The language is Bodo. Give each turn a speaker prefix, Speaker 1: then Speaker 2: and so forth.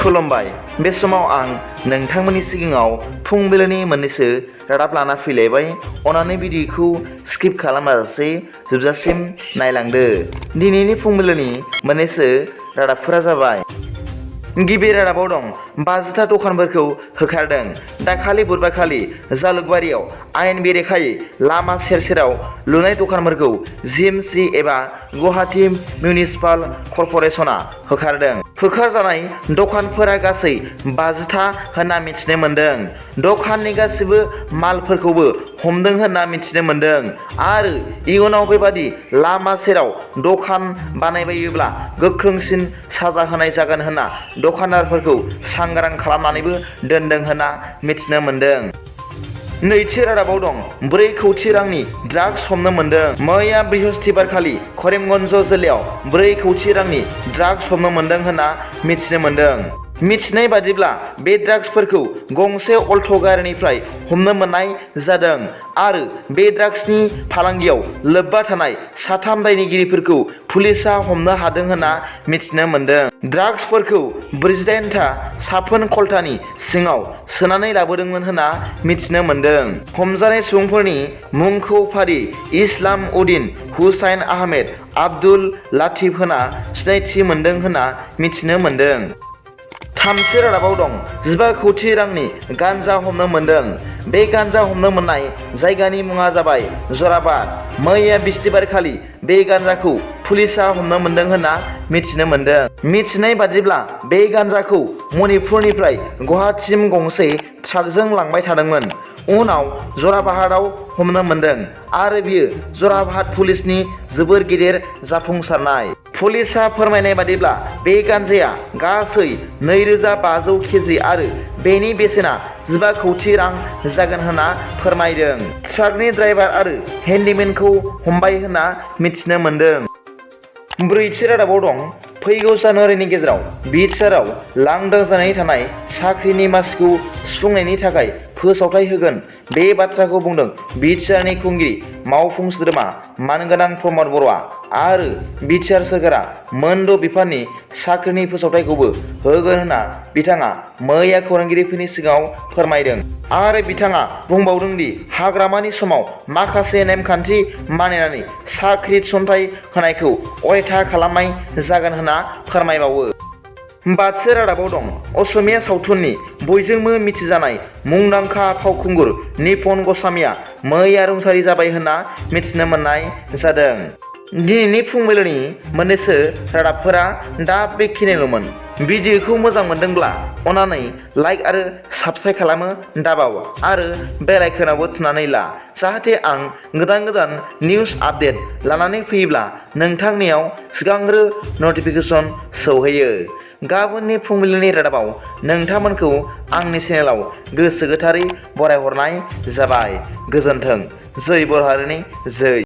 Speaker 1: खुलुमबाय। बे समाव आं नोंथांमोननि सिगाङाव फुंबिलिनि मोननैसो रादाब लाना फैलायबाय। अन्नानै भिडिअखौ स्किप खालामाजासे जोबजासिम नायलांदो। दिनैनि फुंबिलिनि मोननैसो रादाबफोरा जाबाय। गिबि रादाबाव दं 50टा दखानफोरखौ होखारदों। दाखालि बुधबारखालि जालुकबारियाव आयेन बेरेखायै लामा सेर-सेराव लुनाय दखानफोरखौ जिएमसि एबा गुवाहाटी मिउनिसिपाल कर्परेसना होखारदों। होखारजानाय दखानफोरा गासै 50टा होनना मिथिनो मोन्दों। दखाननि गासिबो मालफोरखौबो हमदों होनना मिथिनो मोन्दों आरो इयुनाव बेबादि लामा सेराव दखान बानायबायोब्ला गोख्रोंसिन साजा होनाय जागोन होनना दखानदारफोरखौ सांग्रां खालामनानैबो दोनदों होनना मिथिनो मोन्दों। नैथि रादाबाव दं 4 कौटि रांनि ड्राग्स हमनो मोन्दों। मैया बृहस्पतिबारखालि करीमगन्ज जिल्लायाव 4 कौटि रांनि ड्राग्स हमनो मोन्दों होनना मिथिनो मोन्दों। मिथिनाय बादिब्ला बे ड्राग्सफोरखौ गंसे अल्ट' गारिनिफ्राय हमनो मोननाय जादों आरो बे ड्राग्सनि फालांगियाव लोब्बा थानाय 3 दायनिगिरिफोरखौ पुलिसआ हमनो हादों होनना मिथिनो मोन्दों। ड्राग्सफोरखौ 48टा साफोन कल्टानि सिङाव सोनानै लाबोदोंमोन होनना मिथिनो मोन्दों। हमजानाय सुबुंफोरनि मुंखौ फारि इस्लाम उद्दीन हुसैन आहमेद आब्दुल लातिफ होनना सिनायथि मोन्दों होनना मिथिनो मोन्दों। थामथि रादाबाव दं 15 कौटि रांनि गान्जा हमनो मोन्दों। बे गान्जा हमनो मोननाय जायगानि मुङा जाबाय जराबाद। मैया बिस्तिबारखालि बे गान्जाखौ पुलिसआ हमनो मोन्दों होनना मिथिनो मोन्दों। मिथिनाय बादिब्ला बे गान्जाखौ मणिपुरनिफ्राय गुवाहाटीसिम गंसे ट्राकजों लांबाय थादोंमोन। उनाव जराबादआव हमनो मोन्दों आरो बियो जराबाद पुलिसनि जोबोर गिदिर जाफुंसारनाय। पुलिसआ फोरमायनाय बादिब्ला बे गान्जाया गासै 2500 केजि आरो बेनि बेसेना 15 कौटि रां जागोन होनना फोरमायदों। ट्राकनि ड्राइभार आरो हेन्डीमेनखौ हमबाय होनना मिथिनो मोन्दों। ब्रैथि रादाबाव दं फैगौ जानुवारिनि गेजेराव BTRआव लांदां जानानै थानाय साख्रिनि मासिखौ सुफुंनायनि थाखाय फोसावथाय होगोन। बे बाथ्राखौ बुंदों BTRनि खुंगिरि मावफुं सोद्रोमा मानगोनां प्रमद बर'आ आरो BTR सोरखारा मोन' बिफाननि साख्रिनि फोसावथायखौबो होगोन होनना बिथाङा मैया खौरांगिरिफोरनि सिगाङाव फोरमायदों आरो बिथाङा बुंबावदों दि हाग्रामानि समाव माखासे नेमखान्थि मानिनानै साख्रि थिसनथाइ होनायखौ अरायथा खालामनाय जागोन होनना फोरमायबावो। बाथि रादाबाव दं असमिया सावथुननि बयजोंबो मिथिजानाय मुंदांखा फावखुंगुर निपन ग'स्वामीआ मैया रुंसारि जाबाय होनना मिथिनो मोननाय जादों। दिनैनि फुंबिलिनि मोननैसो रादाबफोरा दा बेखिनिल'मोन। भिडिअखौ मोजां मोनदोंब्ला अन्नानै लाइक आरो साबस्क्राइब खालामो दाबाव आरो बेल आइकनावबो थुनानै ला, जाहाथे आं गोदान निउस आपडेट लानानै फैयोब्ला नोंथांनियाव सिगांग्रो नटिफिकेसन सौहैयो। गाबोननि फुंबिलिनि रादाबाव नोंथांमोनखौ आंनि चेनेलाव गोसो गोथारै बरायहरनाय जाबाय। गोजोन्थों। जै बर' हारिनि जै।